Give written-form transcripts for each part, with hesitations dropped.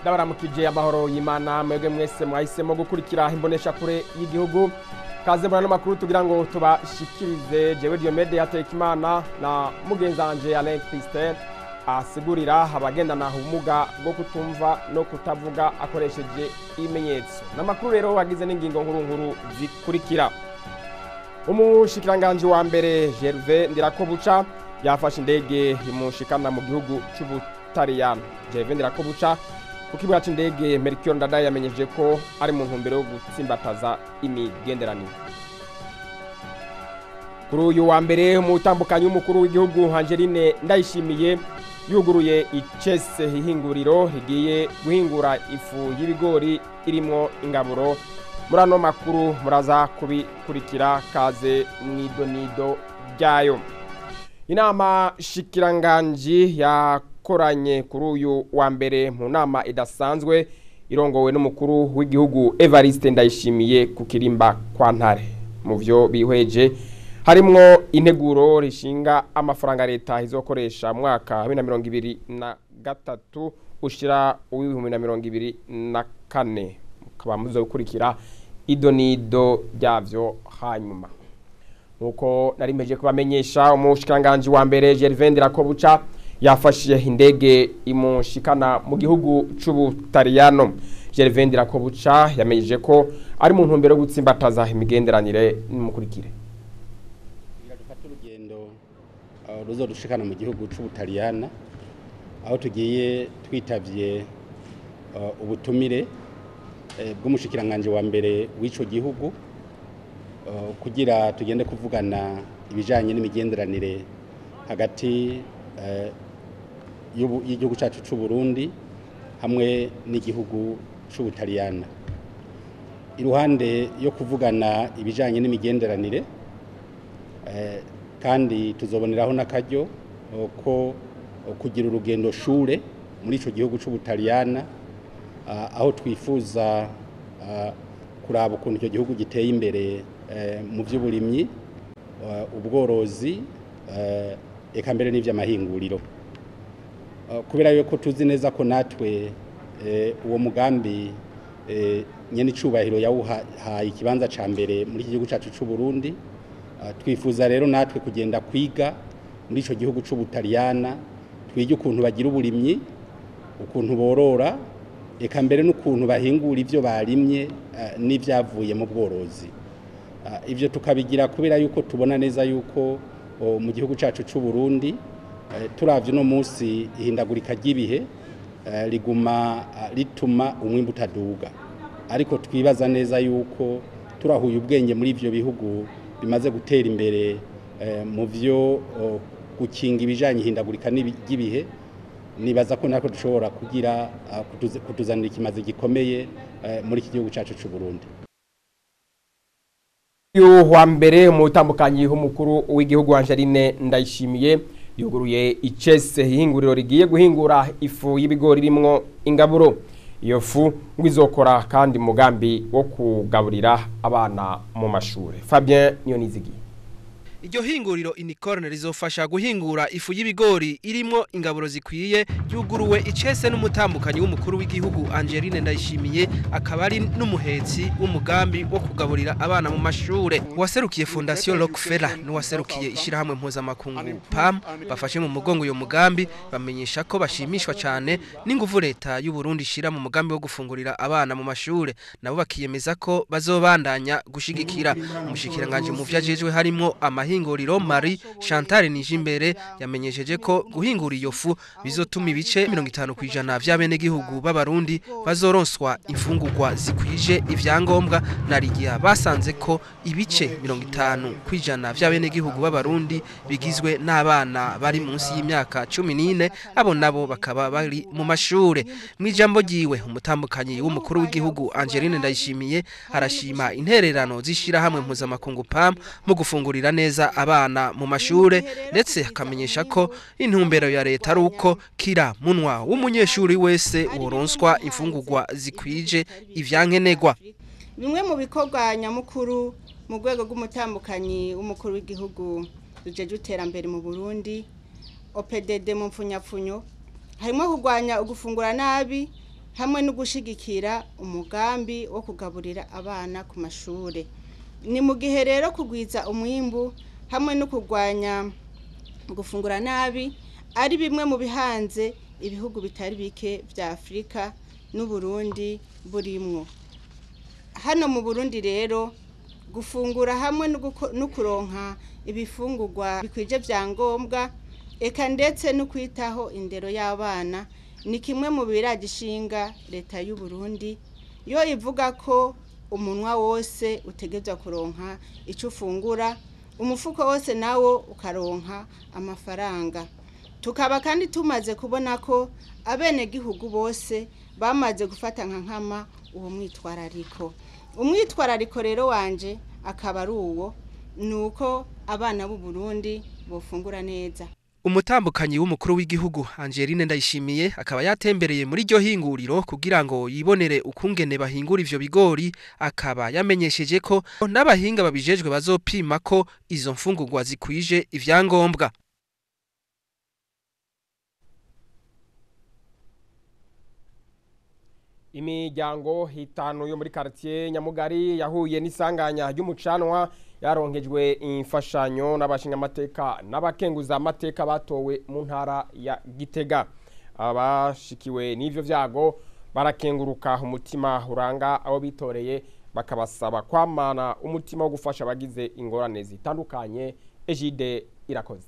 Ndabaramukije amahoro y'Imana mwebwe mwese mwahisemo gukurikira imbonesha kure y'igihugu. Kaze muri ano makuru tugira ngo tubashikirize jewe Diomede Hatekimana na mugenzanje Alain Christin asigurira abagendana ubumuga bwo kutumva no kutavuga akoresheje ibimenyetso. N'amakuru rero wagize n'ingingo nkuru nkuru zikurikira. Umushikiranganje wa mbere Gervais Ndirakobuca yafashe indege imushikana mu gihugu c'Ubutaliyano. Gervais Ndirakobuca ku kibuga c'indege Melchior Ndadaye yamenyeje ko ari mu ntumbero yo gutsimbataza imigenderanire. Kuri uyu wa mbere umutambukanyi w'umukuru w'igihugu Angeline Ndayishimiye yuguruye icese ihinguriro rigiye guhingura ifu y'ibigori irimwo ingaburo. Muri ano makuru muraza kubikurikira, kaze mwidonido ryayo. Inama shikiranganji yakoranye kuri uyu wa mbere mu nama idasanzwe irongowe n'umukuru w'igihugu Evariste Ndayishimiye ku kirimba kwa Ntare. Mu vyo bihweje harimwo integuro rishinga amafaranga leta izokoresha mwaka 2023 ushira uw'ibihumbi na 2024. Mukaba muzokurikira idonido ryavyo hanyuma. Nkuko nari mpejeje kubamenyesha, umushikiranganje wa mbere Gervais Ndirakobuca yafashe indege imushikana mu gihugu c'Ubutaliyano. Gervais Ndirakobuca yamenyeje ko ari mu ntumbero yo gutsimbataza imigenderanire. Nimukurikire. Kugira dufate urugendo ruzodushikana mu gihugu c'Ubutaliyana, aho tugiye twitavye ubutumire bw'umushikiranganje wa mbere w'ico gihugu, kugira tugende kuvugana ibijanye n'imigenderanire hagati y'igihugu cacu c'u Burundi hamwe n'igihugu c'Ubutaliyana. Iruhande yo kuvugana ibijanye n'imigenderanire, kandi tuzoboneraho n'akaryo ko kugira urugendo shure muri ico gihugu c'Ubutaliyana, aho twifuza kuraba ukuntu icyo gihugu giteye imbere mu by'uburimyi, ubworozi, eka mbere n'ivy'amahinguriro, kubera yuko tuzi neza ko natwe uwo mugambi nyene icubahiro yawuhaye ikibanza ca mbere muri iki gihugu cacu c'u Burundi. Twifuza rero natwe kugenda kwiga muri ico gihugu c'Ubutaliyana, twige ukuntu bagira uburimyi, ukuntu borora, eka mbere n'ukuntu bahingura ivyo barimye n'ivyavuye mu bworozi. Ivyo tukabigira kubera yuko tubona neza yuko mu gihugu cacu c'u Burundi, turavye uno munsi ihindagurika ry'ibihe riguma rituma umwimbu utaduga, ariko twibaza neza yuko turahuye ubwenge muri ivyo bihugu bimaze gutera imbere mu vyo gukinga ibijanye ihindagurika ry'ibihe, nibaza ko natwe dushobora kugira kutuzanira ikimazi gikomeye muri iki gihugu cacu c'u Burundi. Uyu wa mbere umutambukanyi w'umukuru w'igihugu Angeline Ndayishimiye yuguruye icese ihinguriro rigiye guhingura ifu y'ibigori irimwo ingaburo. Iyo fu ngo izokora kandi mugambi wo kugaburira abana mu mashure. Fabien Niyonizigiye. Iryo hinguriro Unicorn rizofasha guhingura ifu y'ibigori irimo ingaburo zikwiye, yuguruwe icese n'umutambukanyi w'umukuru w'igihugu Angeline Ndayishimiye, akaba ari n'umuhetsi w'umugambi wo kugaburira abana mu mashure. Waserukiye Fondation Rockefeller n'uwaserukiye ishirahamwe mpuzamakungu PAM bafashe mu mugongo uyo mugambi bamenyesha ko bashimishwa cyane n'inguvu leta y'u Burundi ishira mu mugambi wo gufungurira abana mu mashure, nabo bakiyemeza ko bazobandanya gushigikira. Umushikiranganje mu vyajejwe harimo amahinguriro Marie Chantal Nijimbere yamenyesheje ko guhingura iyo fu bizotuma ibice 50% vy'abenegihugu b'Abarundi bazoronswa imfungurwa zikwije ivyangombwa, na rigiya basanze ko ibice 50% vy'abenegihugu b'Abarundi bigizwe n'abana bari munsi y'imyaka 14, abo nabo bakaba bari mu mashure. Mw'ijambo ryiwe, umutambukanyi w'umukuru w'igihugu Angeline Ndayishimiye arashima intererano zishirahamwe mpuzamakungu PAM mu gufungurira neza abana mu mashure, ndetse akamenyesha ko intumbero ya leta ari uko kira munwa w'umunyeshuri wese woronswa imfungurwa zikwije ivyankenerwa. Bimwe mu bikorwa nyamukuru mu rwego rw'umutambukanyi w'umukuru w'igihugu rujejwe iterambere mu Burundi, OPDD mu mfunyapfunyo, harimo kurwanya ugufungura nabi. hamwe no gushigikira umugambi wo kugaburira abana ku mashure. Ni mu gihe rero kugwiza umwimbu hamwe no kurwanya gufungura nabi ari bimwe mu bihanze ibihugu bitari bike vya Afrika n'Uburundi burimwo. Hano mu Burundi rero gufungura hamwe no kuronka ibifungurwa bikwije vya ngombwa eka ndetse no kwitaho indero y'abana ni kimwe mu biragishinga leta y'u Burundi yo ivuga ko umunwa wose utegezwa kuronka ico ufungura, umufuko wose nawo ukaronka amafaranga. Tukaba kandi tumaze kubona ko abenegihugu bose bamaze gufata nka nkama uwo mwitwarariko. Umwitwarariko rero wanje akaba ari uwo nuko abana b'u Burundi bofungura neza. Umutambukanyi w'umukuru w'igihugu Angeline Ndayishimiye akaba yatembereye muri iryo hinguriro kugira ngo yibonere ukungene bahingura ivyo bigori, akaba yamenyesheje ko n'abahinga babijejwe bazopima ko izo mfungurwa zikwije ivyangombwa. Imiryango itanu yo muri quartier Nyamugari yahuye n'isanganya ry'umucanwa yaronkejwe imfashanyo n'abashingamateka n'abakenguza amateka batowe mu ntara ya Gitega. Abashikiwe n'ivyo vyago barakenguruka umutima uranga abo bitoreye, bakabasaba kwamana umutima wo gufasha abagize ingorane zitandukanye. Ejide Irakoze.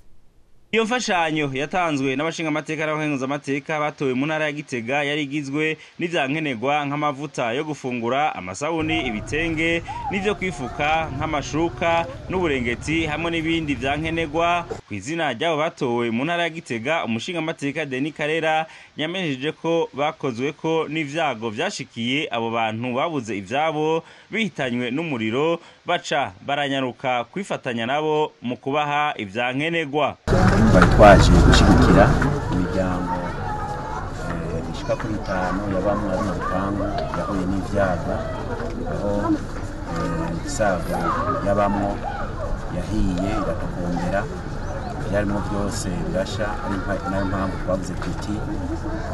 Iyo mfashanyo yatanzwe n'abashingamateka n'abakenguzamateka batowe mu ntara ya Gitega yari igizwe n'ivyankenerwa nk'amavuta yo gufungura, amasabuni, ibitenge n'ivyo kwifuka nk'amashuka n'uburengeti hamwe n'ibindi vyankenerwa. Ku izina ry'abo batowe mu ntara ya Gitega, umushingamateka Denis Karera yamenyesheje ko bakozwe ko n'ivyago vyashikiye abo bantu babuze ivyabo bihitanywe n'umuriro, baca baranyaruka kwifatanya nabo mu kubaha ivyankenerwa. Twari twaje gushyigikira imiryango ishika kuri 5 yabamwe ari mu rupangu yahuye n'ivyago, aho isago yabamwo yahiye iratokombera, ivyarimo byose birasha. Ari nayo mpamvu twavuze tuti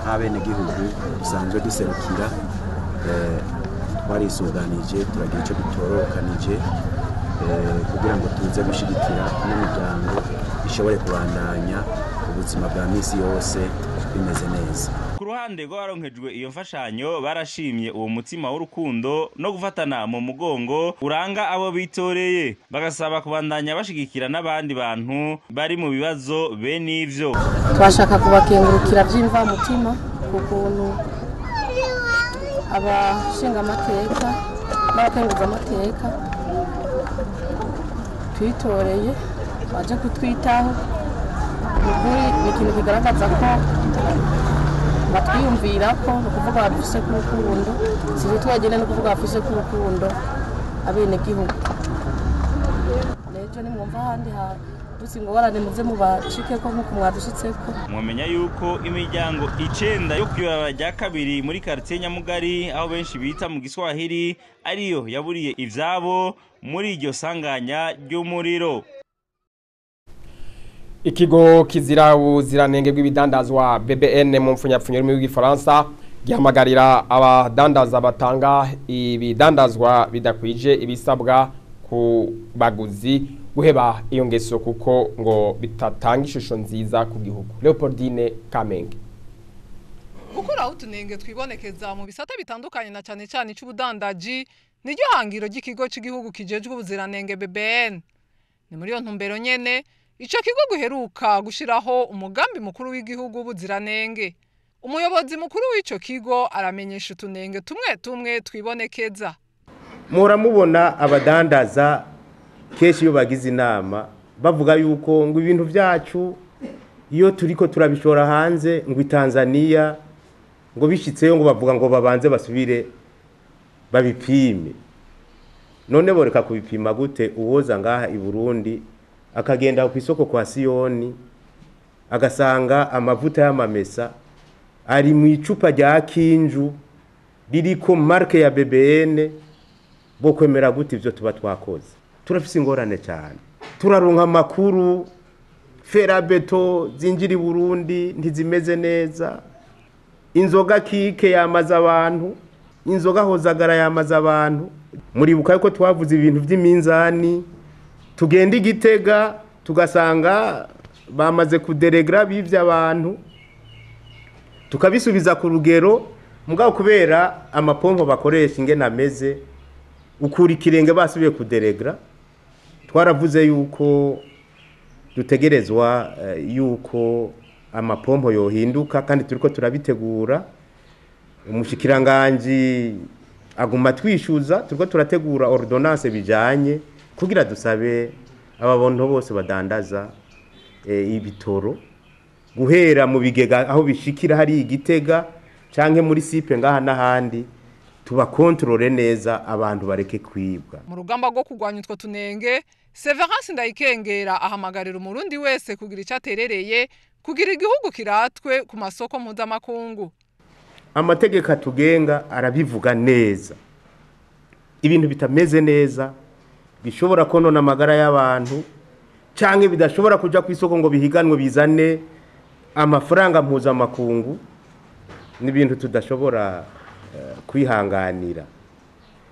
nk'abenegihugu dusanzwe duserukira, twarisuganije turagira ico dutorokanije kugira ngo tuze gushyigikira n'imiryango ishobore kubandanya ubuzima bwa misi yose bimeze neza. Ku ruhande rw'abaronkejwe iyo mfashanyo barashimye uwo mutima w'urukundo no gufatana mu mugongo uranga abo bitoreye, bagasaba kubandanya bashigikira n'abandi bantu bari mu bibazo bene ivyo. Twashaka kubakengurukira by'imva mutima ku kuntu abashingamateka n'abakenguzamateka twitoreye baje kutwitaho. Ni ikintu kigaragaza ko batwiyumvira ko ni ukuvuga badufise ku rukundo, si twenyine, ni ukuvuga bafise ku rukundo abenegihugu. Rero nimwumva ahandi hadutse ingorane muze mubacikeko nk'uko mwadushitseko. Mwamenya yuko imiryango 9 yo kw'ibarabara rya kabiri muri quartier Nyamugari, aho benshi bita mu Giswahili, ariyo yaburiye ivyabo muri iryo sanganya ry'umuriro. Ikigo kizira ubuziranenge bw'ibidandazwa BBN mu mfunyapfunyo y'ururimi rw'igifaransa gihamagarira abadandaza batanga ibidandazwa bidakwije ibisabwa ku baguzi guheba iyo ngeso, kuko ngo bitatanga ishusho nziza ku gihugu. Leopoldine Kamenge. Gukuraho utunenge twibonekeza mu bisata bitandukanye na cyane cyane ic'ubudandaji niryo hangiro ry'ikigo cy'igihugu kijejwe ubuziranenge BBN. Ni muri iyo ntumbero nyene ico kigo guheruka gushiraho umugambi mukuru w'igihugu w'ubuziranenge. Umuyobozi mukuru w'ico kigo aramenyesha utunenge tumwe tumwe twibonekeza. Muramubona abadandaza kenshi iyo bagize inama bavuga yuko ngo ibintu byacu iyo turiko turabishora hanze ngo Tanzania ngo bishitseyo ngo bavuga ngo babanze basubire babipime. None boreka kubipima gute uwoza ngaha i Burundi akagenda ku isoko kwa Siyoni agasanga amavuta y'amamesa ari mu icupa rya Kinju ririko marke ya BBN, bo kwemera gute ivyo tuba twakoze? Turafise ingorane cyane, turaronka amakuru ferabeto zinjira i Burundi ntizimeze neza. Inzoga kike yamaze abantu, inzoga hozagara yamaze abantu. Muribuka yuko twavuze ibintu by'iminzani, tugenda Igitega tugasanga bamaze kuderegra bivye abantu, tukabisubiza ku rugero. Mugabo kubera amapompo bakoresha ingene ameze, ukura ikirenge basubiye kuderegra. Twaravuze yuko dutegerezwa yuko amapompo yohinduka, kandi turiko turabitegura. Umushikiranganji aguma twishyuza, turiko turategura ordonnance bijanye kugira dusabe ababonto bose badandaza ibitoro guhera mu bigega aho bishikira hari Igitega canke muri sipe ngaha n'ahandi, tubakontorore neza abantu bareke kwibwa. Mu rugamba rwo kurwanya utwo tunenge, Severance Ndayikengera ahamagarira umurundi wese kugira icyo aterereye kugira igihugu kiratwe ku masoko mpuzamakungu. Amategeko atugenga arabivuga neza, ibintu bitameze neza bishobora konona amagara y'abantu canke bidashobora kuja ku isoko ngo bihiganwe bizane amafaranga mpuzamakungu, n'ibintu tudashobora kwihanganira.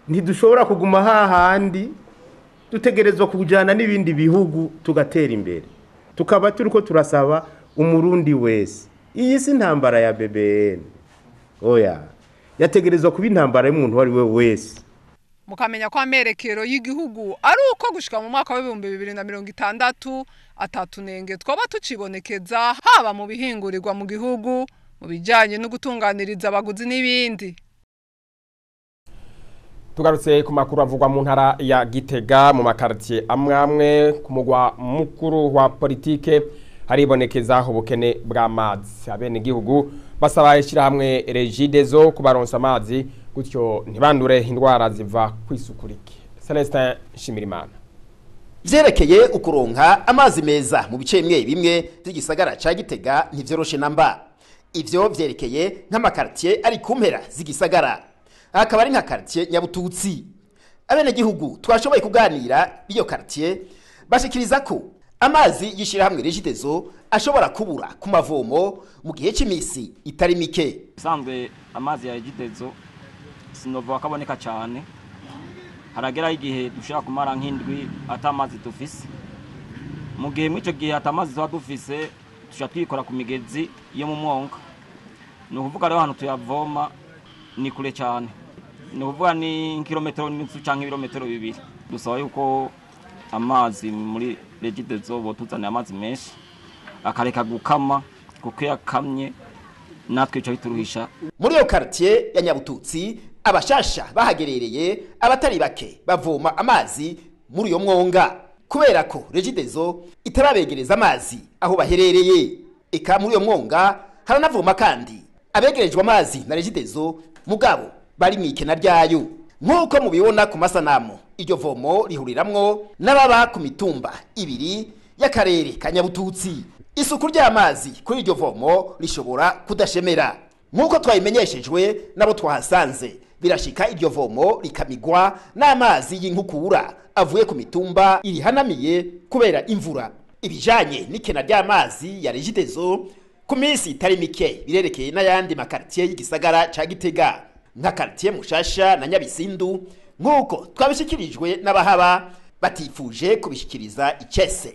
Ntidushobora kuguma hahandi, dutegerezwa kujana n'ibindi bihugu tugatera imbere. Tukaba turiko turasaba umurundi wese, iyi si intambara ya BBN, oya, yategerezwa kuba intambara y'umuntu uwo ari we wese. Mukamenya ko amerekero y'igihugu ari uko gushika mu mwaka wa 2060 atatunenge twaba tucibonekeza, haba mu bihingurirwa mu gihugu, mu bijanye no gutunganiriza abaguzi n'ibindi. Tugarutse ku makuru avugwa mu ntara ya Gitega, mu makartier amwamwe ku mugwa mukuru wa politike haribonekeza ubukene bw'amazi. Abene gihugu basaba ishyirahamwe Regideso kubaronsa amazi, gutyo ntibandure indwara ziva kwisukurike. Celestin Shimirimana. Vyerekeye ukuronka amazi meza mu bice bimwe bimwe by'igisagara ca Gitega ntivyoroshe namba. Ivyo vyerekeye nk'amakartier ari kumpera z'igisagara, akaba ari nka quartier Nyabututsi. Abenegihugu twashoboye kuganira b'iyo quartier bashikiriza ko amazi yishirahamwe Regideso ashobora kubura ku mavomo mu gihe c'imisi itari mike. Bisanzwe amazi ya Regideso sinova akaboneka cyane, haragera igihe dushobora kumara nk'indwi atamazi dufise. Mu gihe mw'ico gihe atamazi tuba dufise, tuca twikora ku migezi yo mu mwonga. Ni ukuvuga rero ahantu tuyavoma ni kure cyane, ni ukuvuga ni kilometero n'inusu canke ibirometero 2. Dusaba yuko amazi muri Regideso botuzanira amazi menshi akareka gukama, kuko yakamye natwe ico bituruhisha. Muri iyo quartier ya Nyabututsi abashasha bahagerereye abatari bake bavoma amazi muri uyo mwonga, kubera ko Regideso itarabegereza amazi aho baherereye. Eka muri uyo mwonga haranavoma kandi abegerejwe amazi na Regideso, mugabo bari mwikena ryayo. Nkuko mubibona ku masanamu, iryo vomo rihuriramwo n'ababa ku mitumba ibiri y'akarere ka Nyabututsi. Isuku ry'amazi kuri iryo vomo rishobora kudashemera, nkuko twabimenyeshejwe nabo twahasanze. Birashika iryo vomo rikamigwa n'amazi y'inkukura avuye ku mitumba irihanamiye kubera imvura. Ibijanye n'ikena ry'amazi ya Regideso ku minsi itari mike birerekeye n'ayandi makartier y'igisagara ca Gitega, nka quartier Mushasha na Nyabisindu, nkuko twabishikirijwe n'abahaba batifuje kubishikiriza icese.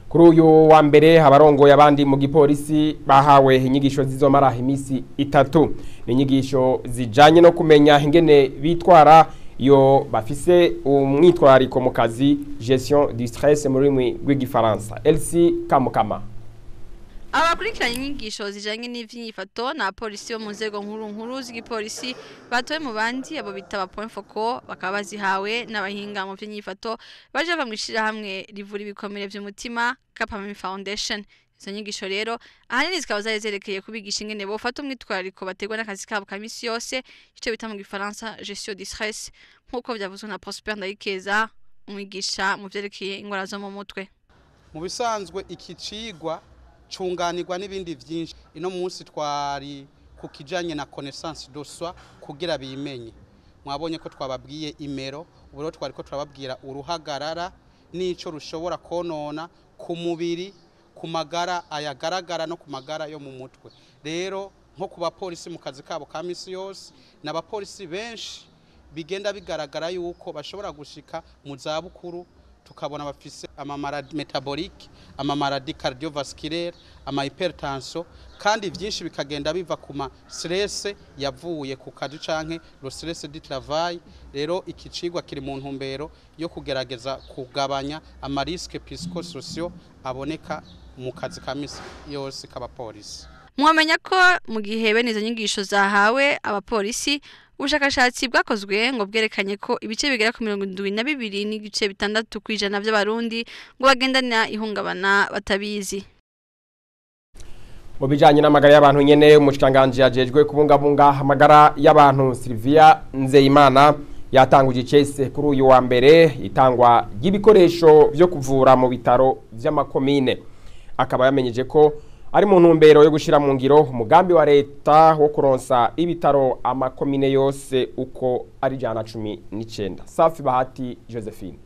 Kuri uyu wa mbere abarongoye abandi mu gipolisi bahawe inyigisho zizomara imisi 3. Ni inyigisho zijanye no kumenya ingene bitwara iyo bafise umwitwarariko mu kazi, gestion du stress mu rurimi rw'igifaransa. Elsie Kamukama. Abakurikiranye inyigisho zijanye n'ivyinyifato na polisi yo mu nzego nkuru nkuru z'igipolisi batowe mu bandi, abo bitaba point focal, bakaba bazihawe n'abahinga mu vy'inyifato baje bava mw'ishirahamwe rivura ibikomere vy'umutima Kapami Foundation. Izo nyigisho rero ahanini zikaba zari zerekeye kubigisha ingene bofata umwitwarariko baterwa n'akazi kabo ka misi yose, ico bita mu gifaransa gestion du stress, nk'uko vyavuzwe na Prosper Ndayikeza, umwigisha mu vyerekeye ingwara zo mu mutwe. Mu bisanzwe iki cigwa cunganirwa n'ibindi vyinshi. Ino munsi twari kukijanye na connaissance de soi kugira bimenye. Mwabonye ko twababwiye imero, ubu rero twariko turababwira uruhagarara n'ico rushobora konona ku mubiri, ku magara ayagaragara no ku magara yo mu mutwe. Rero nko ku bapolisi mu kazi kabo ka misi yose, n'abapolisi benshi bigenda bigaragara yuko bashobora gushika mu zabukuru, tukabona bafise amamaradi metabolique, amamaradi cardiovasculaire, ama hypertension, kandi byinshi bikagenda biva ku ma stress yavuye ku kazi canke le stress du travail. Rero iki cigwa kiri mu ntumbero yo kugerageza kugabanya ama risques psychosociaux aboneka mu kazi ka misi yose k'abapolisi. Mwamenya ko mu gihe bene izo nyigisho zahawe abapolisi, ubushakashatsi bwakozwe ngo bwerekanye ko ibice bigera ku 72.6% by'abarundi ngo bagendana ihungabana batabizi. Mu bijanye n'amagara y'abantu nyene, umushikanganje yajejwe kubungabunga amagara y'abantu Sylvia Nzeyimana yatanguje icese kuri uyu wa mbere itangwa ry'ibikoresho byo kuvura mu bitaro vy'amakomine. Akaba yamenyeje ko ari mu ntumbero yo gushira mu ngiro umugambi wa leta wo kuronsa ibitaro amakomine yose uko ari 119. Safi Bahati Josephine.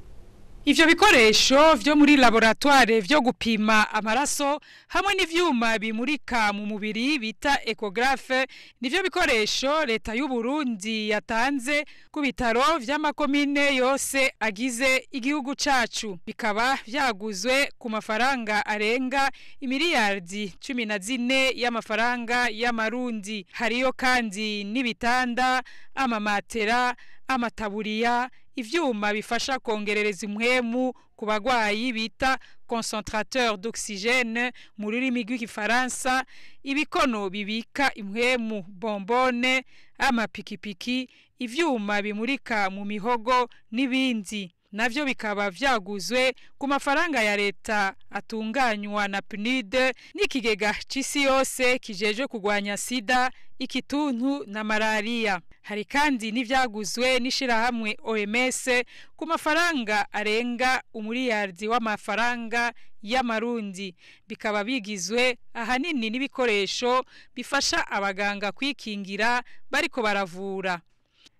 Ivyo bikoresho vyo muri laboratoire vyo gupima amaraso hamwe n'ivyuma bimurika mu mubiri bita ecographe nivyo bikoresho leta y'u Burundi yatanze ku bitaro vy'amakomine yose agize igihugu cacu, bikaba vyaguzwe ku mafaranga arenga imiliyardi 14 y'amafaranga y'amarundi. Hariyo kandi n'ibitanda, amamatera, amataburiya, ivyuma bifasha kongerereza impwemu ku bagwayi bita concentrateur d'oxygène mu rurimi rw'igifaransa, ibikono bibika impwemu bombone, amapikipiki, ivyuma bimurika mu mihogo n'ibindi. Navyo bikaba vyaguzwe ku mafaranga ya leta atunganywa na PNUD n'ikigega c'isi yose kijejwe kugwanya sida, ikituntu na malaria. Hari kandi n'ivyaguzwe n'ishirahamwe OMS ku mafaranga arenga umuriyardi w'amafaranga y'amarundi, bikaba bigizwe ahanini n'ibikoresho bifasha abaganga kwikingira bariko baravura.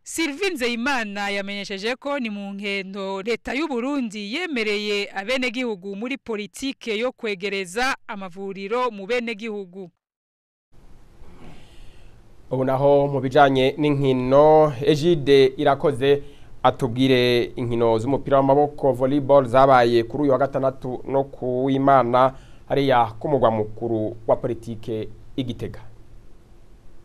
Sylvie Nzeyimana yamenyesheje ko ni mu nkendo leta y'u Burundi yemereye abenegihugu muri politike yo kwegereza amavuriro mu benegihugu. Ubu naho mu bijanye n'inkino, Egide Irakoze atubwire inkino z'umupira w'amaboko volleyball zabaye kuri uyu wa gatandatu no kuwimana hariya ku mugwa mukuru wa politike Igitega.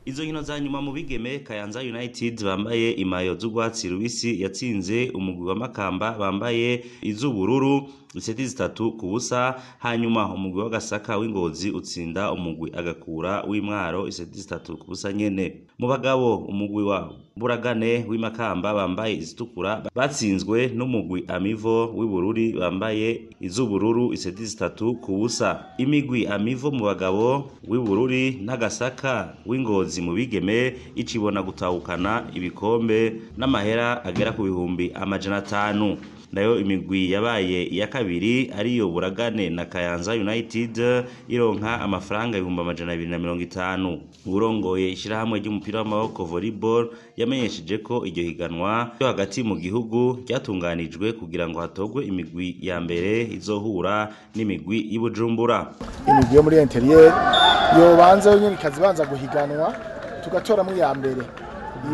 Izo nkino za nyuma mu bigeme, Kayanza United bambaye imayo z'urwatsi rubisi yatsinze umugwi wa Makamba bambaye iz'ubururu iseti 3-0, hanyuma umugwi wa Gasaka w'Ingozi utsinda umugwi Agakura w'Imwaro iseti 3-0 nyene. Mu bagabo umugwi wa Buragane w'Imakamba bambaye izitukura batsinzwe n'umugwi Amivo w'Ibururi bambaye iz'ubururu iseti 3-0. Imigwi Amivo mu bagabo w'Ibururi n'Agasaka w'Ingozi mu bigeme icibona gutahukana ibikombe n'amahera agera ku 500,000. Nayo imigwi yabaye iya kabiri ariyo Buragane na Kayanza United ironka amafaranga 250,000. Urongoye ishirahamwe ry'umupira w'amaboko volleyball yamenyesheje ko iryo higanwa ryo hagati mu gihugu ryatunganijwe kugira ngo hatogwe imigwi ya mbere izohura n'imigwi y'Ibujumbura. Imigwi yo muri interieur yobanza yo nyene ikazibanza guhiganwa tugatora muri ya mbere.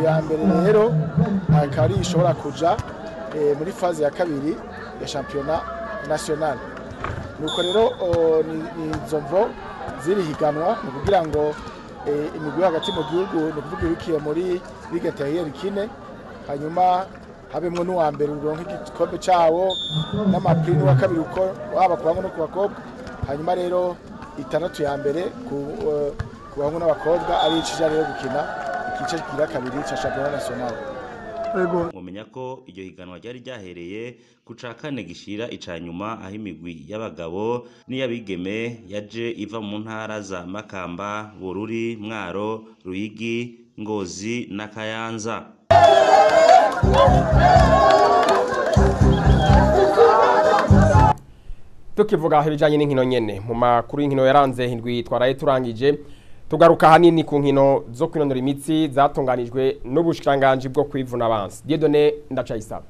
Iya mbere rero akari ishobora kuja muri phase ya kabiri ya championnat national. Nuko rero ni zomvo ziri higanwa ni kugira ngo imigwi hagati mu gihugu ni kuvuga ibikiye muri ligue intérieure kine, hanyuma habemwo n'uwa mbere uronka igikombe cawo n'amapri n'uwa kabiri uko waba ku bahungu no ku bakobwa, hanyuma rero 6 ya mbere ku bahungu n'abakobwa ari icija rero gukina igice kigira kabiri ca championnat national. Mumenya ko iryo higanwa ryari ryahereye ku ca kane gishira ica nyuma, aho imigwi y'abagabo n'iy'abigeme yaje iva mu ntara za Makamba, Bururi, Mwaro, Ruyigi, Ngozi na Kayanza. Tukivuga ibijanye n'inkino nyene, mu makuru y'inkino yaranze indwi twaraye turangije, tugaruka hanini ku nkino zo kwinonora imitsi zatunganijwe n'ubushikiranganji bwo kwivuna abansi. Dieudonné Ndacayisaba.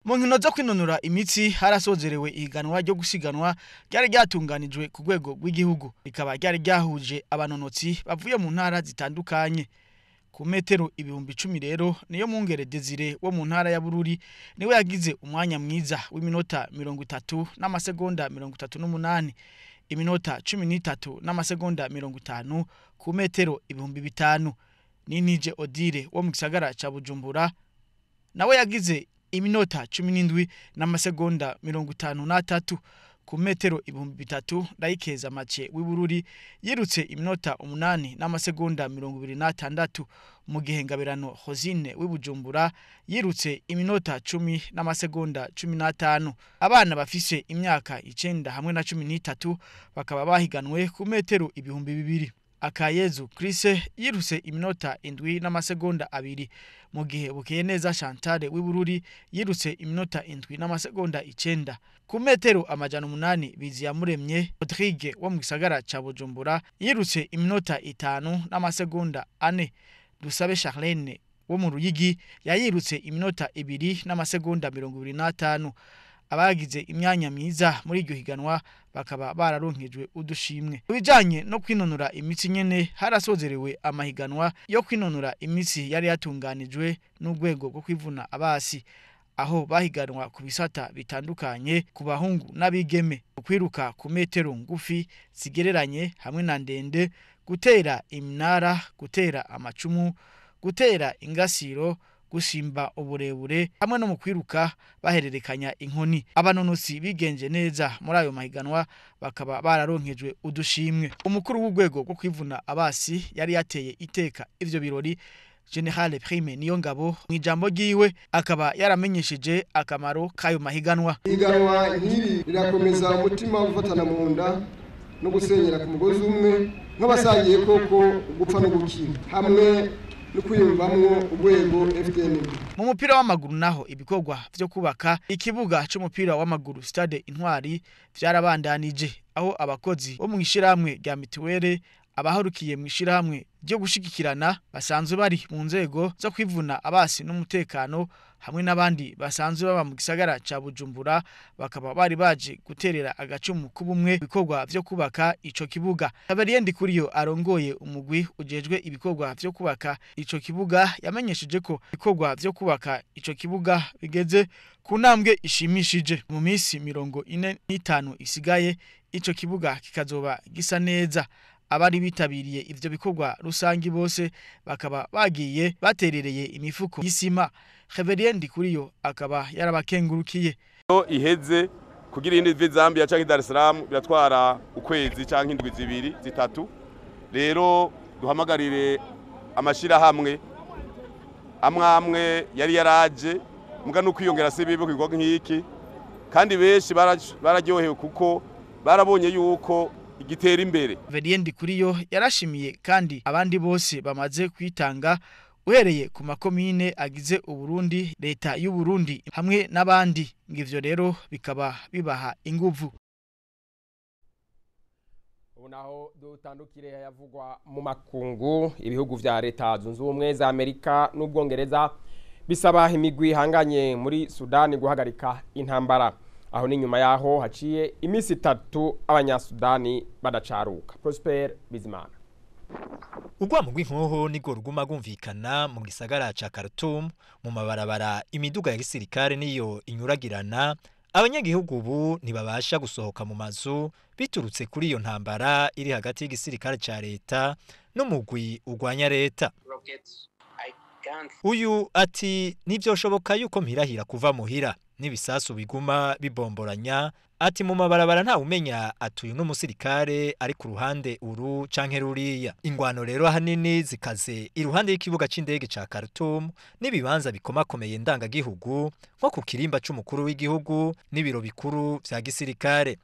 Mu nkino zo kwinonora imitsi harasozerewe ihiganwa ryo gusiganwa ryari ryatunganijwe ku rwego rw'igihugu, rikaba ryari ryahuje abanonotsi bavuye mu ntara zitandukanye. Ku metero 10,000 rero niyo Mungere Desire wo mu ntara ya Bururi niwe yagize umwanya mwiza w'iminota 30 n'amasegonda 38, iminota 13 n'amasegonda 50 ku metero 5,000. Ninije Odile wo mu gisagara ca Bujumbura nawe yagize iminota 17 n'amasegonda 53 ku metero 3,000. Ndayikeza Mace w'ibururi yirutse iminota 8 n'amasegonda 26, mu gihe Ngabirano Hosine w'ibujumbura yirutse iminota 10 n'amasegonda 15. Abana bafise imyaka 9 hamwe na 13 bakaba bahiganwe ku metero 2,000. Akayezu Chris yirutse iminota 7 n'amasegonda 2, mu gihe Bukeyeneza Chantal w'ibururi yirutse iminota 7 n'amasegonda 9. Ku metero 800 Biziyamuremye Rodrigue wo mu gisagara ca Bujumbura yirutse iminota 5 n'amasegonda 4. Dusabe Charlene wo mu Ruyigi yayirutse iminota 2 n'amasegonda 25. Abagize imyanya myiza muri iryo higanwa bakaba bararonkejwe udushimwe. Kubijanye no kwinonora imitsi nyene harasozerewe amahiganwa yo kwinonora imitsi yari yatunganijwe n'urwego rwo kwivuna abasi, aho bahiganwa ku bisata bitandukanye ku bahungu n'abigeme, kwiruka ku metero ngufi zigereranye hamwe na ndende, gutera iminara, gutera amacumu, gutera ingasiro, gusimba uburebure hamwe no mu kwiruka bahererekanya inkoni. Abanonotsi bigenje neza muri ayo mahiganwa bakaba bararonkejwe udushimwe. Umukuru w'urwego rwo kwivuna abasi yari yateye iteka ivyo birori, General Prime Niyongabo, mu ijambo ryiwe akaba yaramenyesheje akamaro k'ayo mahiganwa. Ihiganwa nk'iri rirakomeza umutima wo gufatana mu nda no gusenyera ku mugozi umwe nk'abasangiye koko gupfa no gukira hamwe no urwego FDN. Mu mupira w'amaguru naho ibikorwa vyo kubaka ikibuga c'umupira w'amaguru Stade Intwari vyarabandanije, aho abakozi bo mu ishiramwe rya mituwere, abaharukiye mu ishiramwe ryo gushigikirana basanzwe bari mu nzego zo kwivuna abasi n'umutekano hamwe n'abandi basanzwe baba mu gisagara ca Bujumbura bakaba bari baje guterera agacumu k'ubumwe ibikorwa vyo kubaka ico kibuga. Gabriel Ndikuriyo arongoye umugwi ujejwe ibikorwa vyo kubaka ico kibuga yamenyesheje ko ibikorwa vyo kubaka ico kibuga bigeze ku ntambwe ishimishije. Mu minsi 45 isigaye ico kibuga kikazoba gisa neza. Abari bitabiriye ivyo bikorwa rusangi bose bakaba bagiye baterereye imifuko y'isima. Gabriel Ndikuriyo akaba yarabakengurukiye. Iheze kugira indi vi Zambia canke Dar es Salaam biratwara ukwezi canke indwi zibiri zitatu. Rero duhamagarire amashira hamwe amwamwe yari yaraje muga no kwiyongera se bibe kwigwa nk'iki, kandi benshi bararyohewe kuko barabonye yuko igitera imbere. Gabriel Ndikuriyo yarashimiye kandi abandi bose bamaze kwitanga uhereye ku makomine agize Uburundi, leta y'u Burundi hamwe n'abandi, ngivyo rero bikaba bibaha inguvu. Ubu naho dutandukire yavugwa mu makungu. Ibihugu vya leta zunze ubumwe za Amerika n'Ubwongereza bisaba imigwi ihanganye muri Sudani guhagarika intambara. Aho ni nyuma yaho haciye iminsi 3 abanyasudani badacaruka. Prosper Bizimana. Urwamo rw'inkoho nirwo ruguma rwumvikana mu gisagara ca Khartoum, mu mabarabara imiduga ya gisirikare niyo inyuragirana. Abanyagihugu ubu ntibabasha gusohoka mu mazu biturutse kuri iyo ntambara iri hagati y'igisirikare ca leta n'umugwi urwanya leta. Uyu ati ntivyoshoboka yuko mpirahira kuva muhira n'ibisasu biguma bibomboranya. Ati mu mabarabara nta umenya atuye n'umusirikare ari ku ruhande uru canke ruriya. Ingwano rero ahanini zikaze iruhande y'ikibuga c'indege ca Khartoum n'ibibanza bikomakomeye ndangagihugu nko ku kirimba c'umukuru w'igihugu n'ibiro bikuru vya gisirikare.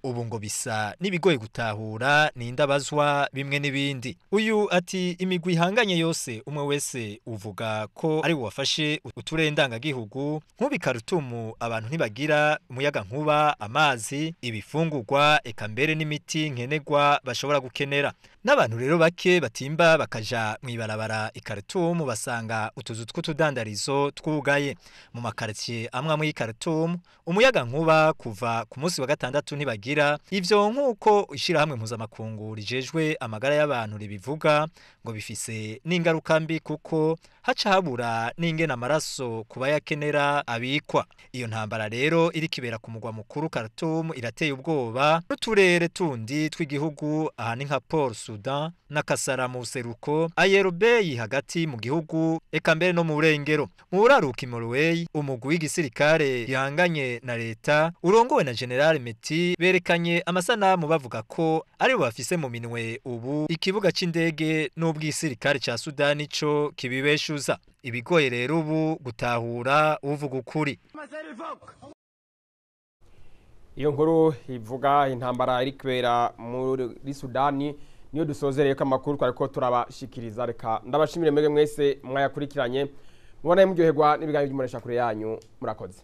Ubu ngo bisa nibigoye gutahura nindabazwa bimwe n'ibindi. Uyu ati imigwi ihanganye yose umwe wese uvuga ko ari wafashe uturere ndangagihugu nk'ubi Khartoum abantu ntibagira umuyaga nkuba, amazi, ibifungurwa eka mbere n'imiti nkenerwa bashobora gukenera. N'abantu rero bake batimba bakaja mw'ibarabara i Khartoum basanga utuzu tw'utudandarizo twugaye. Mu makartier amwe amwe y'i Khartoum umuyaga nkuba kuva ku munsi wa gatandatu ntibagira. Ivyo, nk'uko ishirahamwe mpuzamakungu rijejwe amagara y'abantu ribivuga, ngo bifise n'ingaruka mbi kuko haca habura n'ingene amaraso ku bayakenera abikwa. Iyo ntambara rero iri kibera ku mugwa mukuru Khartoum irateye ubwoba n'uturere tundi tw'igihugu. Aha ni nka Port Sudan na Kasara mu buseruko, Ayerobeyi hagati mu gihugu, eka mbere no mu burengero. Mu buraruko i Moroweyi, umugwi w'igisirikare gihanganye na leta urongowe na General Meti berekanye amasanamu bavuga ko aribo bafise mu minwe ubu ikibuga c'indege n'ubwisirikare ca Sudani co kibibeshuza. Ibigoye rero ubu gutahura uvuga ukuri. Iyo nkuru ivuga intambara iri kubera muri Sudani niyo dusozereye ko amakuru twariko turabashikiriza. Reka ndabashimire mwebwe mwese mwayakurikiranye, mubona muryoherwa n'ibiganiro by'umuresha kure yanyu. Murakoze.